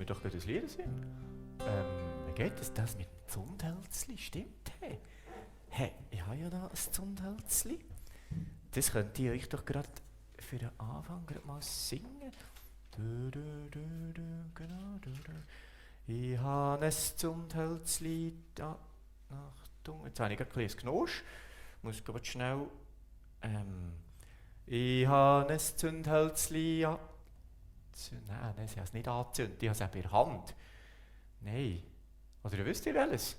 wir doch gerade ein Lied singen. Wie geht es? Das mit dem Zundhölzli, stimmt? Hey, ich habe ja da ein Zundhölzli. Das könnt ihr euch doch gerade für den Anfang mal singen. Ich habe ein Zundhölzli da. Achtung, jetzt habe ich gerade ein kleines Knosch. Ich muss gerade schnell. Ich habe ein Zündhölzli. Ja. Nein, ich habe es nicht angezündet, ich habe es eben in der Hand. Nein. Oder wisst ihr welches?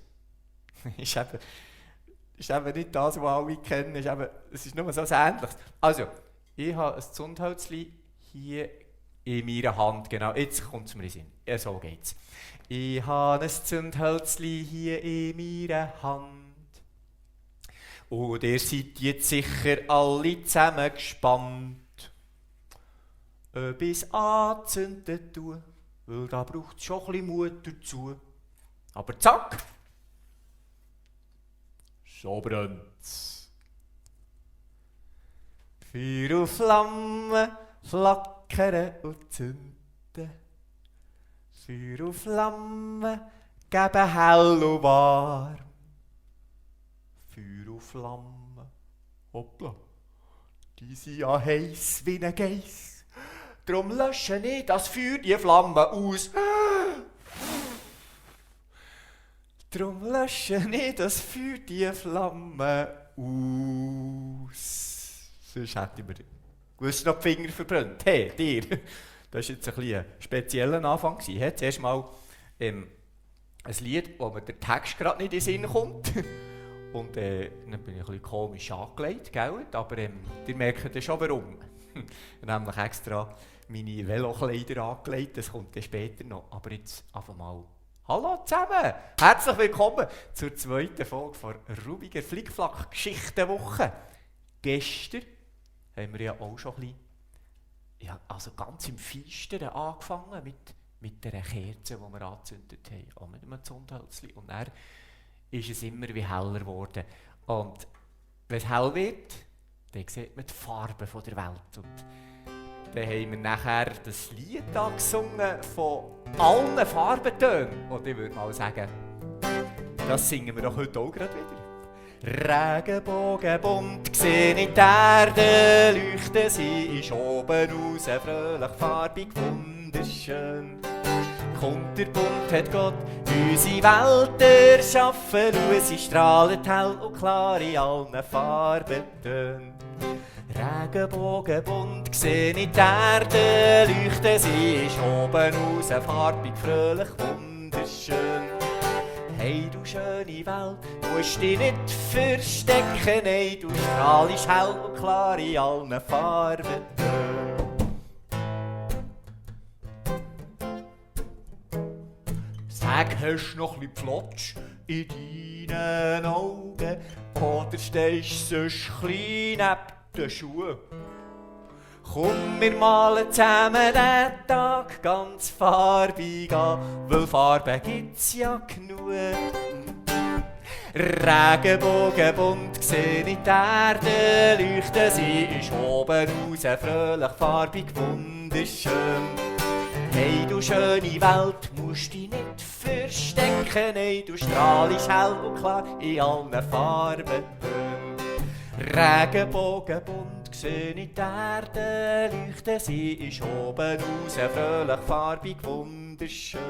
ist eben nicht das, was alle kennen. Es ist nur so etwas Ähnliches. Also, ich habe ein Zündhölzli hier in meiner Hand. Genau, jetzt kommt es mir in den Sinn. Ja, so geht's. Ich habe ein Zündhölzli hier in meiner Hand. Und ihr seid jetzt sicher alle zusammen gespannt, ob ich es anzünden tue, weil da braucht es schon ein bisschen Mut dazu. Aber zack! Schon brennt's. Feuer und Flammen flackern und zünden. Feuer und Flammen geben hell und warm. Feuer und Flammen, hoppla, die sind ja heiß wie ein Geiss. Drum lösche ich das Feuer, die Flammen aus. Drum lösche ich das Feuer, die Flammen aus. Sonst hätte ich mir gewusst noch die Finger verbrannt. Hey, dir. Das war jetzt ein spezieller Anfang. Zuerst mal ein Lied, wo mir der Text gerade nicht in den Sinn kommt. Und dann bin ich ein bisschen komisch angelegt, gell? Aber ihr merkt ja schon warum. Ich habe nämlich extra meine Velokleider angelegt, das kommt dann später noch. Aber jetzt einfach mal. Hallo zusammen! Herzlich willkommen zur zweiten Folge der Rubiger Flickflack-Geschichtenwoche. Gestern haben wir ja auch schon ein bisschen, ja, also ganz im Feinsten angefangen mit der Kerze, die wir angezündet haben. Auch mit einem Zündhölzchen. Und dann ist es immer wie heller geworden. Und wenn es hell wird, dann sieht man die Farben der Welt. Und dann haben wir nachher das Lied gesungen von allen Farbentönen. Und ich würde mal sagen, das singen wir doch heute auch gerade wieder. Regenbogenbunt, sehe ich die Erde leuchten, sie ist oben raus, fröhlich, farbig, wunderschön. Kunterbunt hat Gott unsere Welt erschaffen, und sie strahlt hell und klar in allen Farbentönen. Regenbogenbunt, sehe ich die Erde leuchten, sie ist oben raus, farbig, fröhlich, wunderschön. Hey du schöne Welt, musst dich nicht verstecken, nein, du strahlst hell und klar in allen Farbentönen. Sag, hast du noch ein bisschen Plotsch in deinen Augen, oder stehst du sonst klein neben den Schuhen? Komm, wir malen zusammen den Tag ganz farbig an, weil Farben gibt's ja genug. Regenbogenbunt, sehe ich die Erde leuchten, sie ist oben raus, fröhlich, farbig, wunderschön. Hey du schöne Welt, musst dich nicht verstecken, nein, du strahlst hell und klar in allen Farbentönen. Regenbogenbunt, sehe ich die Erde leuchten, sie ist oben raus, fröhlich, farbig, wunderschön.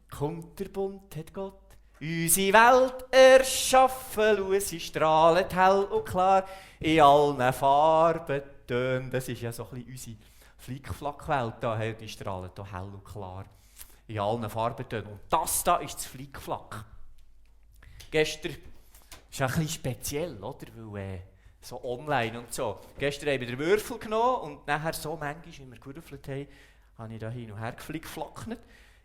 Kunterbunt hat Gott unsere Welt erschaffen, und sie strahlt hell und klar in allen Farbentönen. Das ist ja so ein bisschen unsere Flickflack-Welt, die strahlt hier hell und klar in allen Farbentönen. Und das da ist das Flickflack. Gestern ist ein bisschen speziell, oder? Weil so online und so. Gestern haben wir den Würfel genommen und nachher so manchmal, wie wir gewürfelt haben, habe ich da hin und her geflickflacknet.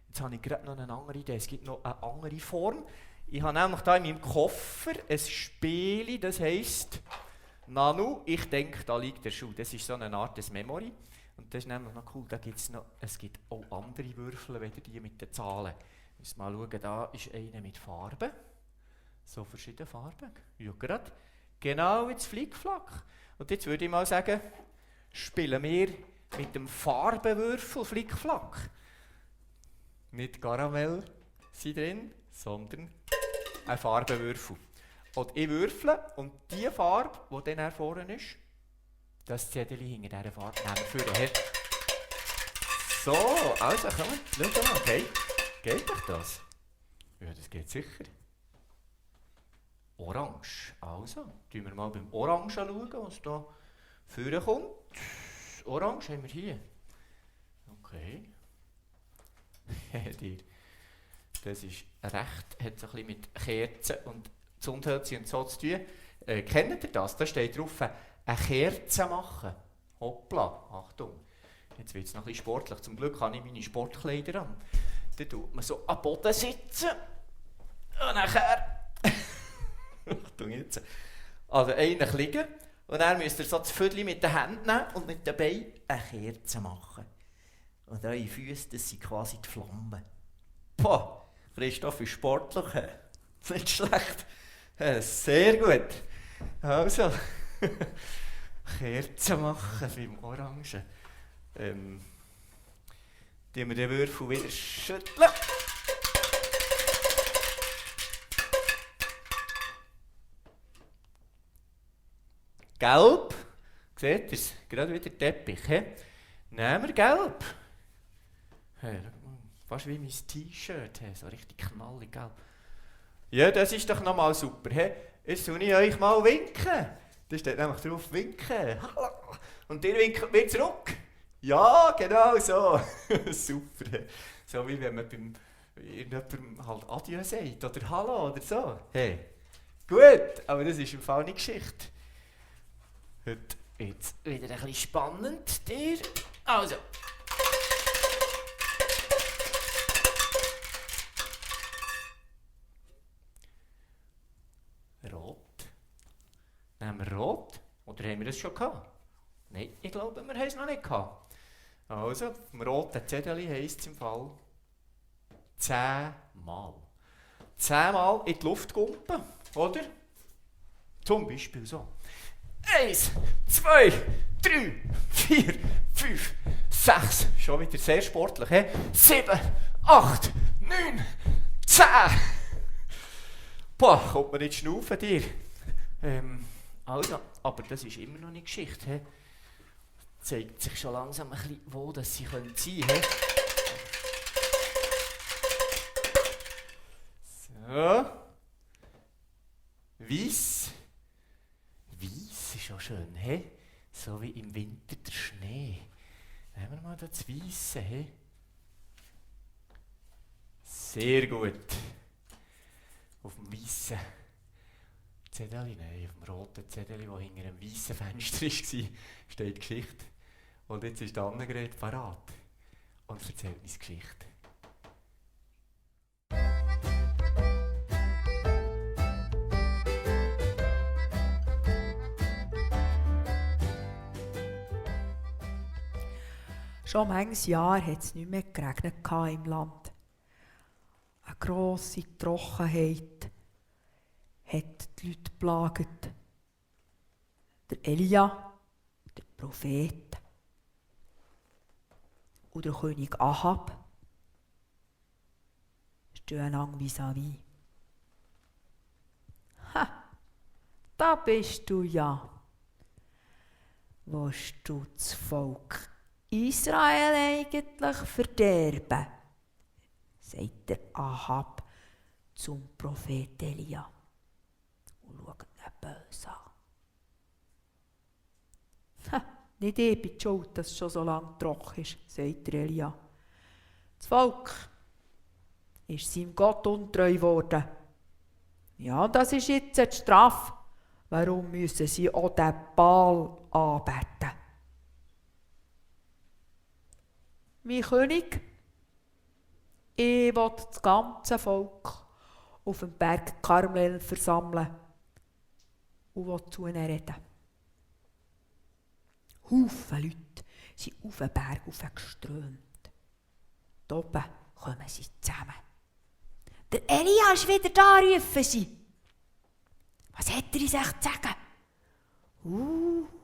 Jetzt habe ich gerade noch eine andere Idee. Es gibt noch eine andere Form. Ich habe nämlich hier in meinem Koffer ein Spiel, das heisst Nanu, ich denke, da liegt der Schuh. Das ist so eine Art des Memory. Und das ist nämlich noch cool, es gibt auch andere Würfel, weder die mit den Zahlen. Müssen mal schauen, da ist einer mit Farben. So verschiedene Farben. Ja, gerade. Genau wie das Flickflack. Und jetzt würde ich mal sagen, spielen wir mit dem Farbenwürfel Flickflack. Nicht Karamell sind drin, sondern ein Farbenwürfel. Und ich würfle und die Farbe, die dann vorne ist, das Zettel hinter dieser Farbe nehmen wir für. So, also komm, schau mal, okay. Geht doch das? Ja, das geht sicher. Orange. Also, schauen wir mal beim Orange schauen, was da vorne kommt. Orange haben wir hier. Okay. Das ist recht, hat so ein bisschen mit Kerzen und Zündhölzchen und so zu tun. Kennt ihr das? Da steht drauf, eine Kerze machen. Hoppla, Achtung. Jetzt wird es noch ein bisschen sportlich. Zum Glück habe ich meine Sportkleider an. Dann tut man so am Boden sitzen. Und nachher... Achtung jetzt. Also eigentlich liegen. Und dann müsst ihr so das Viertel mit den Händen nehmen und mit den Beinen eine Kerze machen. Und eure Füße, das sind quasi die Flammen. Boah, Christoph ist sportlich. Nicht schlecht. Sehr gut. Also, Kerzen machen beim Orangen. Die wir den Würfel wieder schütteln. Gelb. Seht ihr es? Gerade wieder Teppich. He? Nehmen wir Gelb. Hey, fast wie mein T-Shirt. Hey, so richtig knallig gelb. Ja, das ist doch nochmal super. He? Jetzt tue ich euch mal winken. Da steht nämlich drauf winken. Und ihr winkt wieder zurück. Ja, genau so. Super. So wie wenn man beim irgendjemandem halt Adieu sagt oder Hallo oder so. Hey, gut, aber das ist im Fall nicht Geschichte. Heute jetzt wieder ein bisschen spannend. Dir. Also. Rot. Nehmen wir Rot? Oder haben wir das schon gehabt? Nein, ich glaube, wir haben es noch nicht gehabt. Also, im roten Zettel heisst es im Fall 10-mal. 10-mal in die Luft gumpen, oder? Zum Beispiel so. 1, 2, 3, 4, 5, 6. Schon wieder sehr sportlich, he? 7, 8, 9, 10. Boah, kommt man nicht schnaufen, dir? Also, aber das ist immer noch nicht Geschichte, he? Zeigt sich schon langsam ein bisschen, wo das sie sein können. He? So. Weiss. Weiss ist auch schön, he? So wie im Winter der Schnee. Nehmen wir mal das Weisse, he? Sehr gut. Auf dem weißen Zettel, nein, auf dem roten Zettel, der hinter einem weißen Fenster war, steht Geschichte. Und jetzt ist der Annegret parat und erzählt uns Geschichte. Schon manches Jahr hat es nicht mehr geregnet im Land. Eine grosse Trockenheit hat die Leute geplagt. Der Elia, der Prophet und der König Ahab stehen einander vis-à-vis. Ha, da bist du ja. Willst du das Volk Israel eigentlich verderben? Sagt der Ahab zum Prophet Elia und schaut ihn böse an. Ha, nicht ich bin schuld, dass es schon so lange trocken ist, sagt der Elia. Das Volk ist seinem Gott untreu geworden. Ja, das ist jetzt die Strafe. Warum müssen sie auch den Baal anbeten? Mein König, ich will das ganze Volk auf dem Berg Karmel versammeln und will zu ihnen reden. Haufen Leute sind auf den Berg geströmt. Da oben kommen sie zusammen. Der Elia ist wieder da, rufen sie. Was hat er uns echt zu sagen?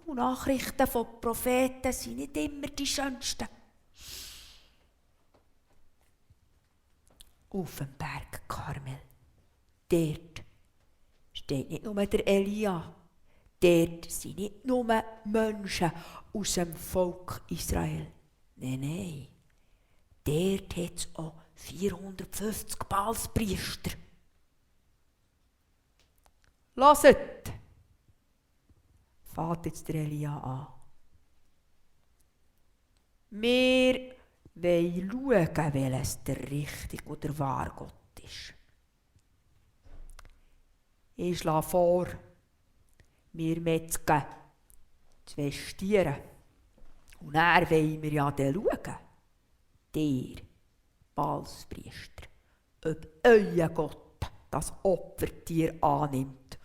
Und Nachrichten von Propheten sind nicht immer die schönsten. Auf dem Berg Karmel, dort steht nicht nur der Elia, dort sind nicht nur Menschen aus dem Volk Israel. Nein, dort hat es auch 450 Baalspriester. Hört! Fängt jetzt der Elia an. Wir wollen schauen, welches der richtige oder wahre Gott ist. Ich schlage vor, wir Metzger 2 Stiere. Und dann wollen wir ja dann schauen, der Baalspriester, ob euer Gott das Opfertier annimmt,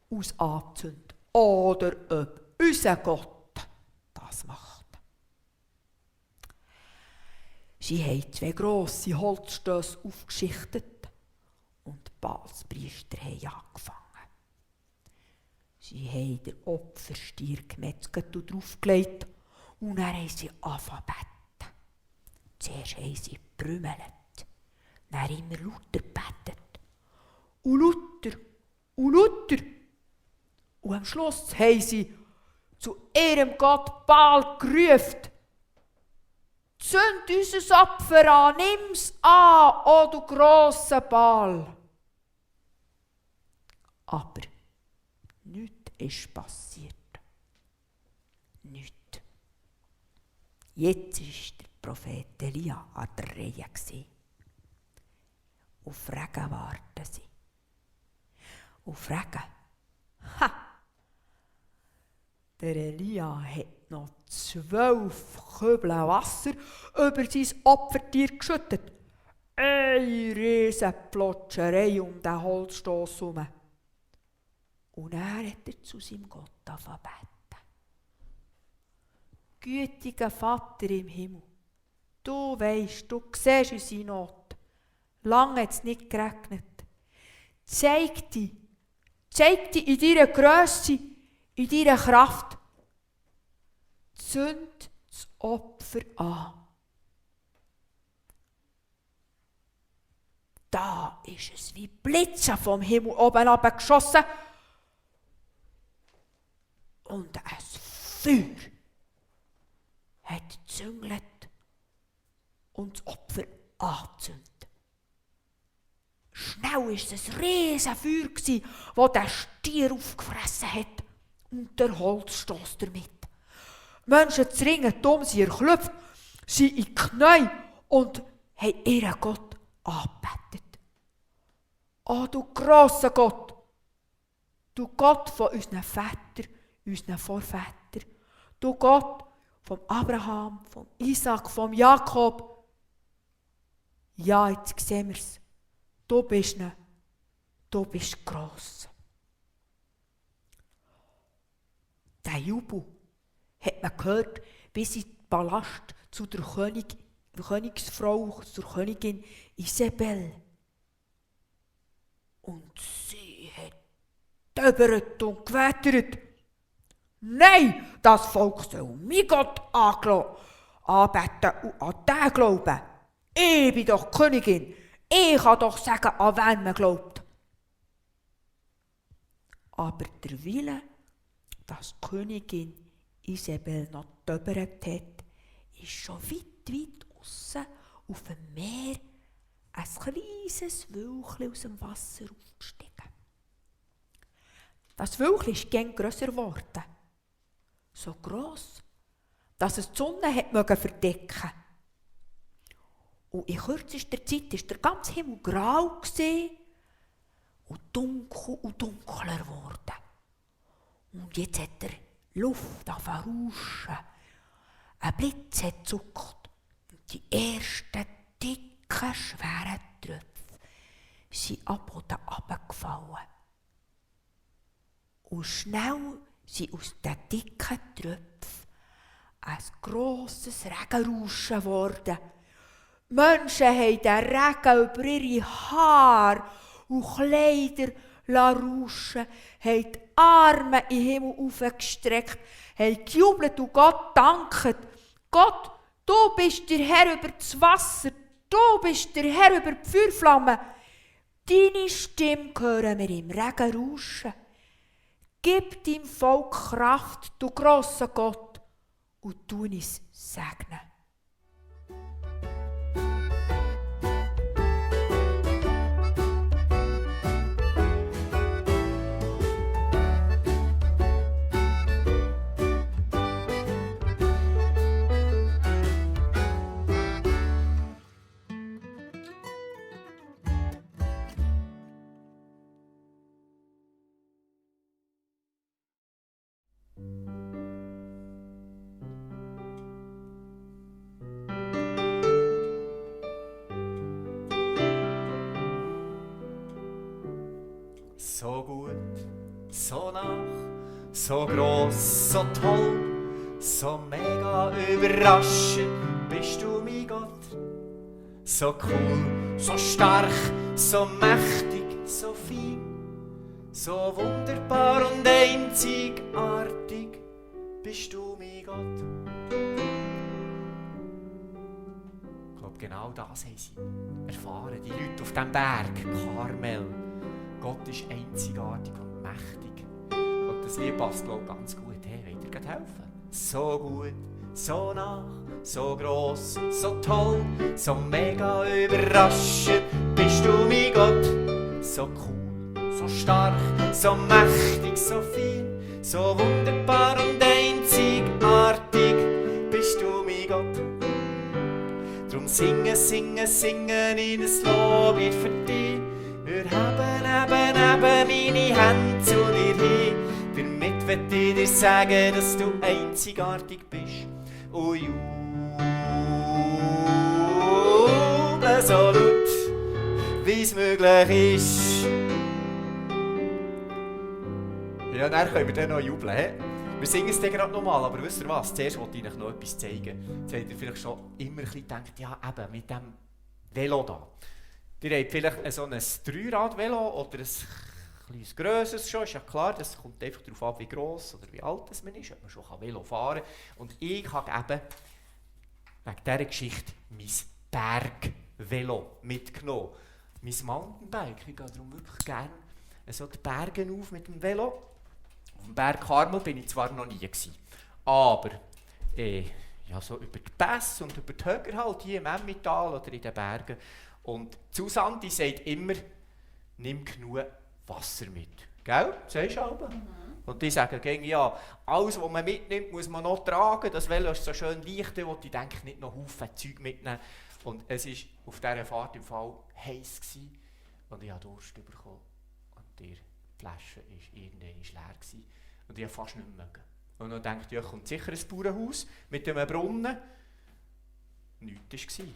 aus anzündet, oder ob unser Gott das macht. Sie haben 2 grosse Holzstöße aufgeschichtet und die Baalspriester haben angefangen. Sie haben den Opferstier gemetzelt und draufgelegt und dann haben sie angefangen zu beten. Zuerst haben sie gebrümmelt, dann immer lauter gebetet. Und lauter und lauter. Und am Schluss haben sie zu ihrem Gott Baal gerufen. Zünd unser Opfer an, nimm's an, o du grosser Baal. Aber nichts ist passiert. Nichts. Jetzt war der Prophet Elia an der Reihe. Auf Regen warten sie. Auf Regen. Ha! Der Elia hat noch 12 Kübel Wasser über sein Opfertier geschüttet. Eine riesen Plotscherei um den Holzstoss herum. Und er hat er zu seinem Gott angefangen zu beten. Gütiger Vater im Himmel, du weisst, du siehst unsere Not. Lange hat es nicht geregnet. Zeig dich in deiner Grösse, in deiner Kraft. Zünd das Opfer an. Da ist es wie Blitze vom Himmel oben abgeschossen. Und ein Feuer hat gezüngelt und das Opfer angezündet. Schnell war es ein riesen Feuer, das der Stier aufgefressen hat und der Holzstoss damit. Menschen zu ringen, dumm sie erklüpft, sie in die Knie und haben ihren Gott angebetet. Oh, du grosser Gott, du Gott von unseren Vätern, unseren Vorvätern, du Gott von Abraham, von Isaac, von Jakob. Ja, jetzt sehen wir es. Du bist gross. Der Jubel hat man gehört, bis in den Palast zu der Königsfrau, zur Königin Isabel. Und sie hat döbert und gewettert. Nein, das Volk soll mein Gott anbeten und an den glauben. Ich bin doch Königin. Ich kann doch sagen, an wen man glaubt. Aber der Wille, dass die Königin Isabel noch döbert hat, ist schon weit aussen auf dem Meer ein kleines Wölkchen aus dem Wasser aufgestiegen. Das Wölkchen ist gern grösser geworden. So gross, dass es die Sonne hat verdecken. Und in kürzester Zeit war der ganze Himmel grau und dunkler geworden. Und jetzt hat der Luft angefangen zu rauschen. Ein Blitz hat gezuckt. Und die ersten dicken, schweren Tröpfe sind ab und runtergefallen. Und schnell sind aus den dicken Tröpfen ein grosses Regenrauschen geworden. Menschen haben den Regen über ihre Haare und Kleider rauschen, haben die Arme in den Himmel aufgestreckt, haben gejubelt und Gott danket. Gott, du bist der Herr über das Wasser, du bist der Herr über die Feuerflamme. Deine Stimme hören wir im Regen rauschen. Gib deinem Volk Kraft, du grosser Gott, und tu uns segnen. So gut, so nach, so gross, so toll, so mega überraschend bist du, mein Gott. So cool, so stark, so mächtig, so fein, so wunderbar und einzigartig bist du, mein Gott. Ich glaube, genau das haben sie erfahren, die Leute auf dem Berg, Karmel. Gott ist einzigartig und mächtig. Und das Lied passt, glaube ich, ganz gut. Hey, wollt ihr helfen? So gut, so nach, so gross, so toll, so mega überraschend bist du, mein Gott. So cool, so stark, so mächtig, so fein, so wunderbar und einzigartig bist du, mein Gott. Drum singen, singen, singen in ein Lob für dich. Wir haben meine Hände zu dir hin. Damit möchte ich dir sagen, dass du einzigartig bist. Und jubel so laut, wie es möglich ist. Ja, dann können wir dann noch jubeln. He? Wir singen es dann gerade nochmal, aber wisst ihr was? Zuerst wollte ich euch noch etwas zeigen. Jetzt habt ihr vielleicht schon immer ein bisschen gedacht, ja eben, mit dem Velo da. Ihr habt vielleicht so ein Dreirad-Velo oder ein kleines grösseres schon, ist ja klar, das kommt einfach darauf an, wie gross oder wie alt man ist, ob man schon Velo fahren kann. Und ich habe eben wegen dieser Geschichte mein Bergvelo mitgenommen. Mein Mountainbike, ich gehe darum wirklich gerne so die Berge auf mit dem Velo. Auf dem Berg Karmel bin ich zwar noch nie gewesen, aber ja, so über die Pässe und über die Höcker halt, hier im Emmental oder in den Bergen. Und Susanne sagt immer, nimm genug Wasser mit. Gell? Sagst du aber? Und die sagen, ja, alles, was man mitnimmt, muss man noch tragen. Das Velo ist so schön leicht, wo ich denke, nicht noch Haufen Zeug mitnehmen. Und es war auf dieser Fahrt im Fall heiß gewesen. Und ich habe Durst bekommen. Und die Flasche war irgendwann leer gewesen. Und ich habe fast nicht mehr mögen. Und dann dachte ich, ja, kommt sicher ein Bauernhaus mit einem Brunnen. Nichts war.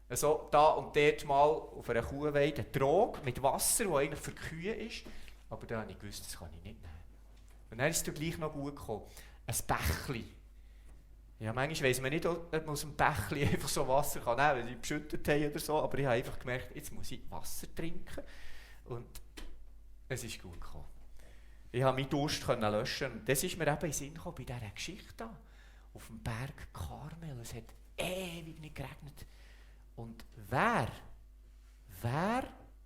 Also da und dort mal auf einer Kuhweide ein Trog mit Wasser, das eigentlich für die Kühe ist. Aber da habe ich gewusst, das kann ich nicht nehmen. Und dann ist es gleich noch gut gekommen. Ein Bächli. Ja, manchmal weiss man nicht, ob man aus dem Bächli einfach so Wasser kann nehmen kann, weil sie beschüttet haben oder so. Aber ich habe einfach gemerkt, jetzt muss ich Wasser trinken. Und es ist gut gekommen. Ich konnte meinen Durst löschen. Und das ist mir eben in den Sinn gekommen bei dieser Geschichte da. Auf dem Berg Karmel. Es hat ewig nicht geregnet. Und wer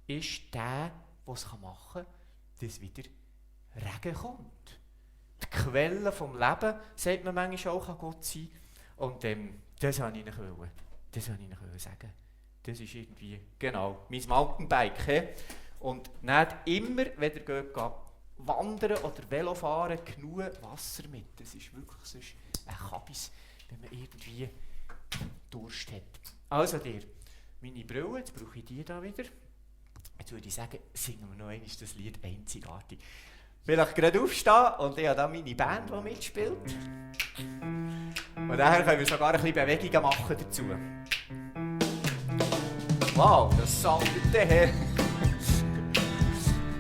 ist der es machen kann, dass wieder Regen kommt? Die Quelle vom Leben, sagt man manchmal auch, kann Gott sein. Und das wollte ich euch sagen. Das ist irgendwie, genau, mein Mountainbike. He? Und nicht immer, wenn ihr geht wandern oder Velo fahren, genug Wasser mit. Das ist wirklich sonst ein Kabis, wenn man irgendwie Durst hat. Also meine Brille, jetzt brauche ich die da wieder. Jetzt würde ich sagen, singen wir noch einmal das Lied einzigartig. Vielleicht gerade aufstehen und ich habe da meine Band, die mitspielt. Und daher können wir sogar ein bisschen Bewegungen machen dazu. Wow, das soundet der.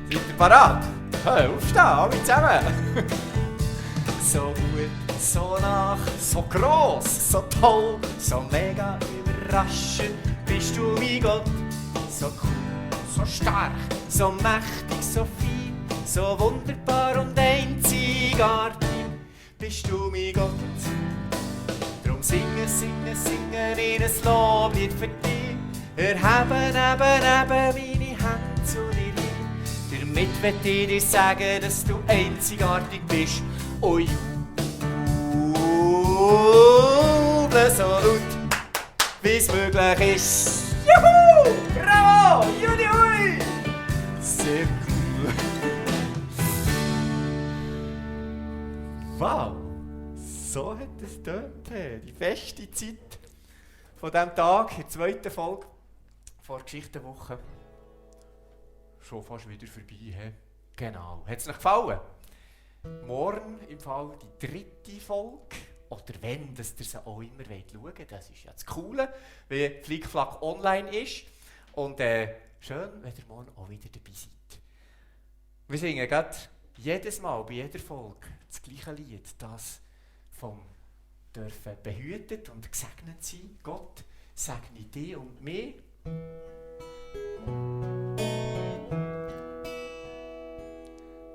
Seid ihr parat? Hey, aufstehen, alle zusammen. So gut, so nach, so gross, so toll, so mega überraschend bist du, mein Gott. So cool, so stark, so mächtig, so fein, so wunderbar und einzigartig bist du, mein Gott. Drum singen, singen, singen in ein Loblied für dich. Erheben, eben meine Hände zu dir hin. Damit will ich dir sagen, dass du einzigartig bist. Und jubel so laut, wie es möglich ist. Juhu! Bravo! Juli, hui! Sehr cool. Wow! So hat es getönt. Die beste Zeit von diesem Tag, in der zweiten Folge vor Geschichtenwoche. Schon fast wieder vorbei. He? Genau. Hat es euch gefallen? Morgen im Fall die dritte Folge. Oder wenn, dass ihr sie auch immer schauen wollt. Das ist ja das Coole, wie Flickflack online ist. Und schön, wenn ihr morgen auch wieder dabei seid. Wir singen gerade jedes Mal, bei jeder Folge, das gleiche Lied. Das vom dürfen behütet und gesegnet sein. Gott segne dich und mich.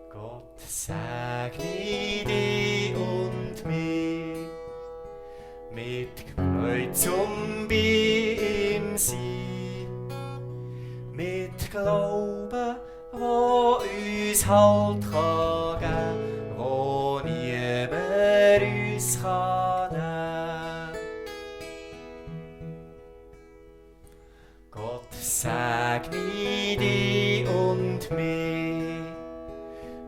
Gott segne dich und mich mit Kreuz und bei ihm sein, mit Glauben, wo uns Halt kann geben, wo niemand uns kann nehmen. Gott segne dich und mich,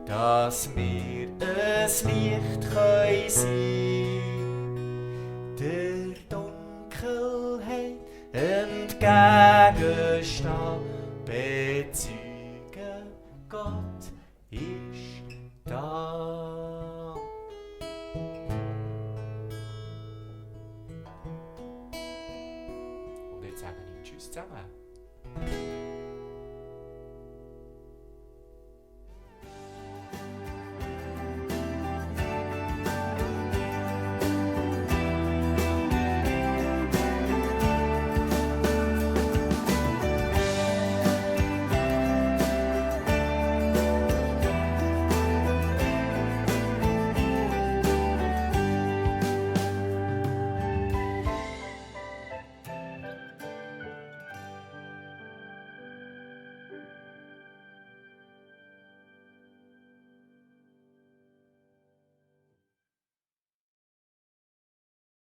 dass wir ein Licht können sein, der Dunkelheit entgegenstehen, bezeugen, Gott ist da. Und jetzt sagen wir Tschüss zusammen.